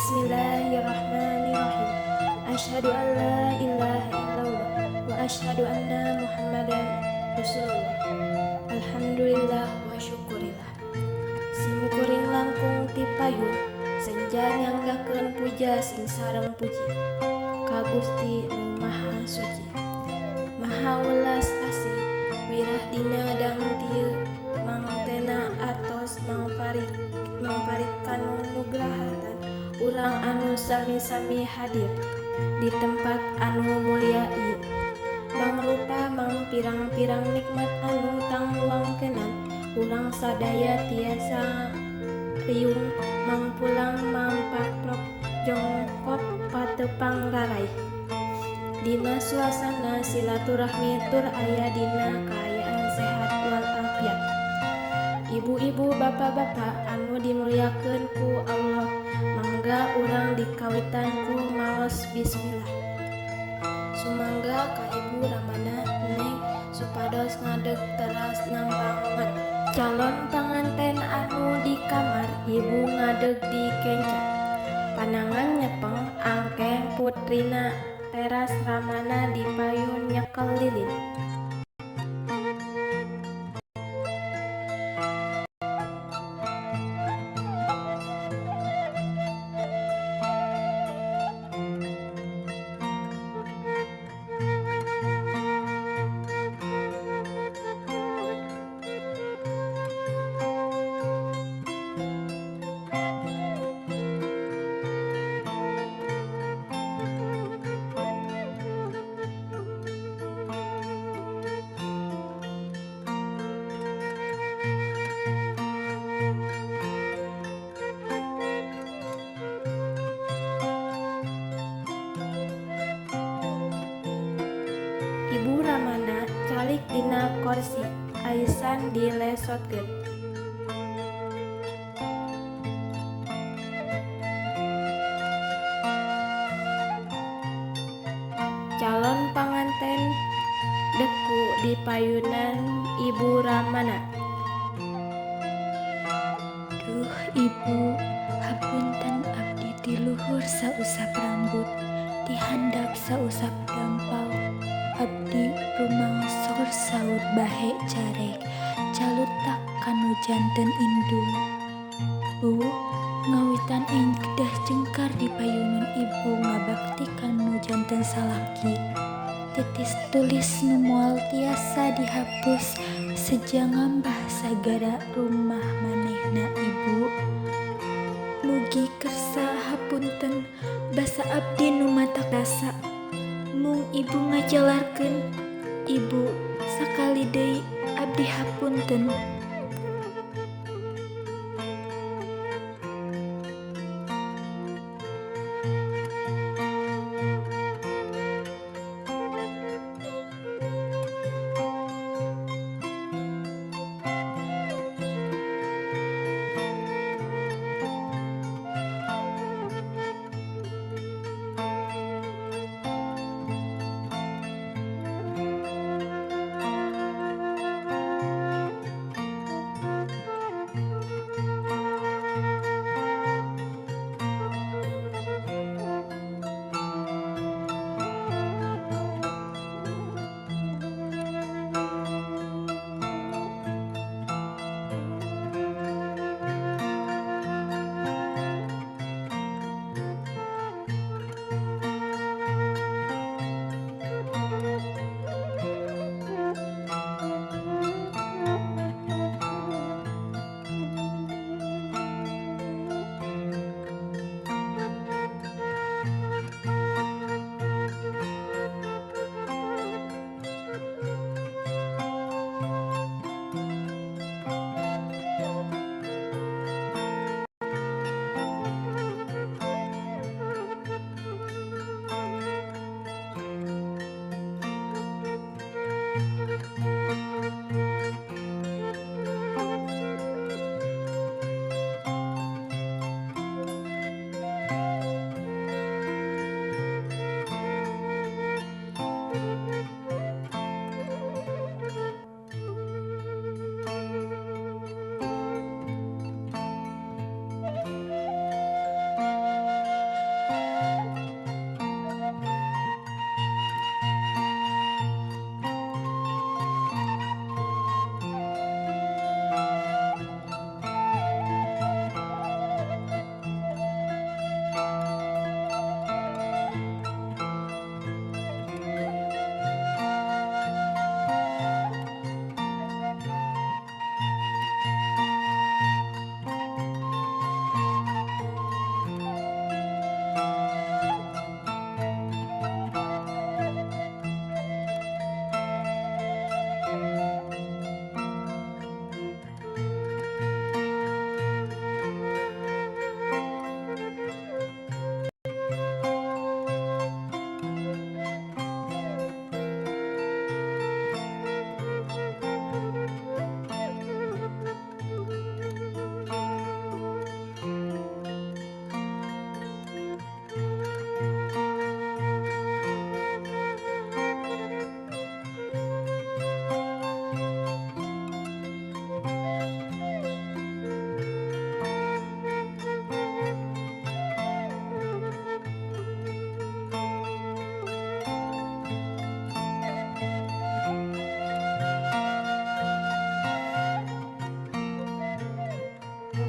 Bismillahirrahmanirrahim. Asyhadu an la ilaha illallah wa asyhadu anna Muhammadan Rasulullah. Alhamdulillah wa syukurillah. Simkuring langkung ti payun senja nyanggakeun puja sing sareng puji ka Gusti Nu Maha Suci. Maha welas asih wirah dina dangtieu mangtena atos mangparik kanugrahatan urang anu sami-sami hadir di tempat anu mulia ieu. Mangrupa mang pirang-pirang nikmat anu tangluangkenan urang sadaya tiasa riung mangpulang mangpaprok jongkok patepang raraih. Dina suasana silaturahmi tur aya dina kaayaan sehat walafiat. Ibu-ibu, bapak-bapak anu dimuliakeun ku Allah, mangga urang dikawitan ku maos bismillah. Sumangga ka Ibu Ramana Neng supados ngadeg teras nampangan. Calon panganten anu di kamar ibu ngadeg di kenca. Panangan nyepeng angkeng putrina teras Ramana di payun nyekel lilin. Ibu Ramana calik dina korsi, aisan dilesotkeun. Calon panganten deku di payunan Ibu Ramana. Duh ibu, hapunten abdi ti luhur sausap rambut, ti handap sausap dampal. Abdi rumangsor saur bahe carek, calutak kanu janten indung. Bu, ngawitan aing kedah jengkar di payunun ibu ngabakti kanu janten salaki. Titis tulis nu moal tiasa dihapus seja ngambah sagara rumah manehna ibu. Mugi kersa hapunten basa abdi nu matak rasa. Mung ibu ngajalarkeun ibu sakali deui abdi hapunten.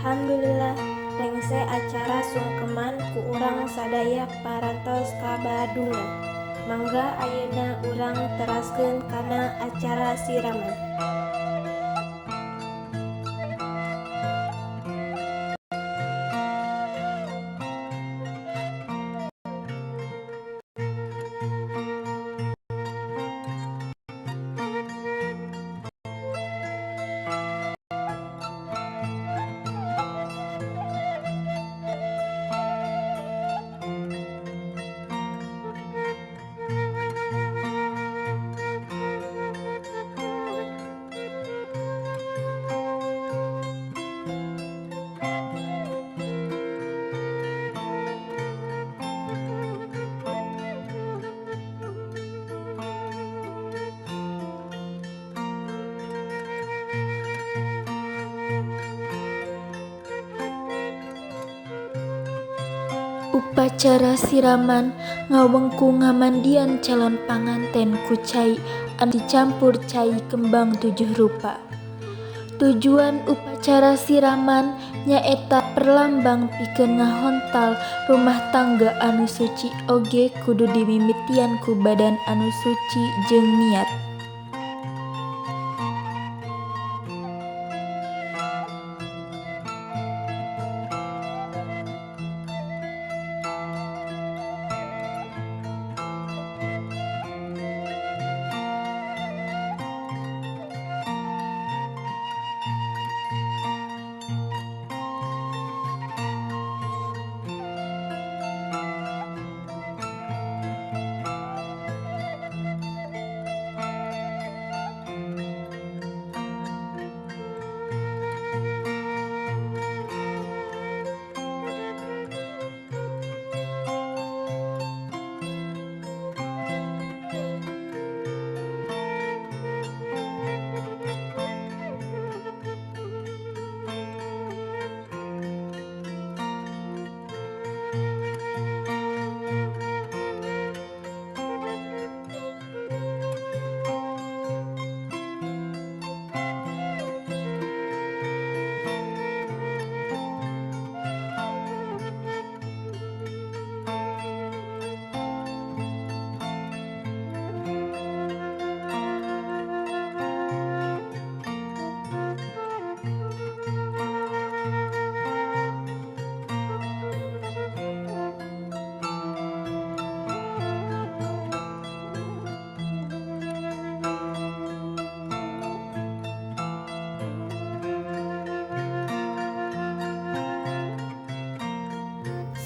Alhamdulillah, rengse acara sungkeman ku urang sadaya parantos kabadungan. Mangga ayeuna urang teraskeun kana acara siraman. Upacara siraman ngawengku ngamandian calon panganten ku cai anu dicampur cai kembang tujuh rupa. Tujuan upacara siraman nyaeta perlambang pikeun ngahontal rumah tangga anu suci oge kudu dimimitian ku badan anu suci jeung niat.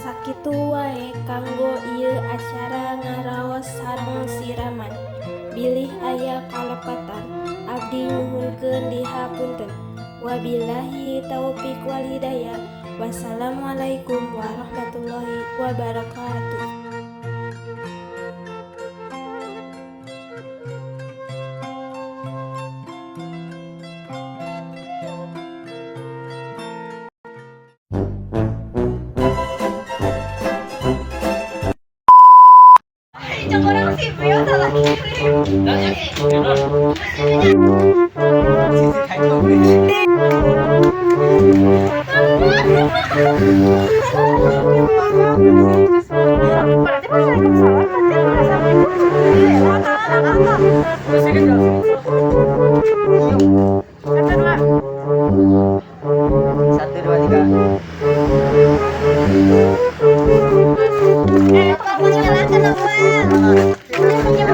Sakitu wae kanggo ieu acara ngaraos sareng siraman. Bilih aya kalepatan, abdi nyuhunkeun dihapunten. Wabillahi taufik wal hidayah. Wassalamualaikum warahmatullahi wabarakatuh. Satu, dua, tiga. Kamu nyalakan apa?